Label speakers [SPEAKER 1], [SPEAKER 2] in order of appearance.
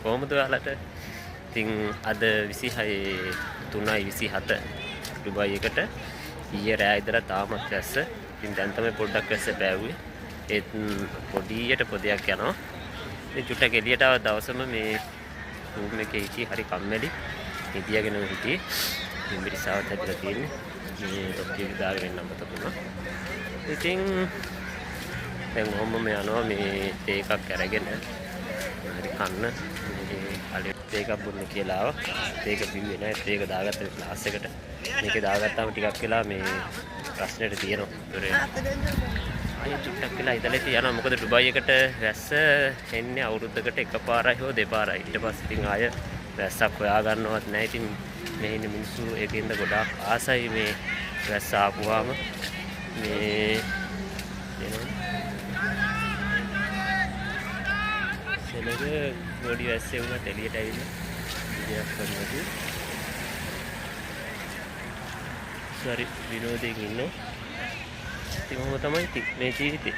[SPEAKER 1] කොහොමද ඔයාලට? ඉතින් අද 26 3:27 ඩුබායි එකට. ඊයේ රෑ ඉඳලා තාමත් වැස්ස. ඉතින් දැන් තමයි පොඩ්ඩක් වැස්ස පෑවුවේ. ඒත් පොඩියට පොදයක් යනවා. ඉතින් චුට්ටක් එළියට ආව. දවසම මේ රූම් එකේ හිටියේ, හරි කම්මැලි. නිදියාගෙනම හිටියේ. පිම්බිරිසාවත් හැදිලා තියෙන්නේ. මේ තොප්පිය දාගෙන ඉන්න අමතක වුණා. ඉතින් දැන් ඔහොමම යනවා මේ තේ එකක් අරගෙන හරි කන්න. මේ කලින් තේ එකක් බොන්න කියලා ආවා. තේ එක බිව්වේ නෑ. තේ එක දාගත්ත ක්ලාස් එකට. මේකේ දාගත්තාම ටිකක් වෙලා මේ ප්‍රශ්නෙට තියෙනවා. ඉවර වෙනවා. ආයෙ චුට්ටක් වෙලා ඉඳලා ඉතින් යනවා. මොකද ඩුබායි එකට වැස්ස එන්නේ අවුරුද්දකට එකපාරයි හෝ දෙපාරයි. ඊට පස්සේ ඉතින් ආය වැස්සක් හොයා ගන්නවත් නෑ. ඉතින් මේ ඉන්න මිනිස්සු ඒකෙන්ද ගොඩාක් ආසයි මේ වැස්ස ආපුවාම. මේ එනවා සෙනග පොඩි වැස්සේ වුණත් එළියට ඇවිල්ලා ඉතින් කරනවා. හරි විනෝදයෙන් ඉන්නවා. ඉතින් ඔහොම තමයි ඉතින් මේ ජීවිතේ.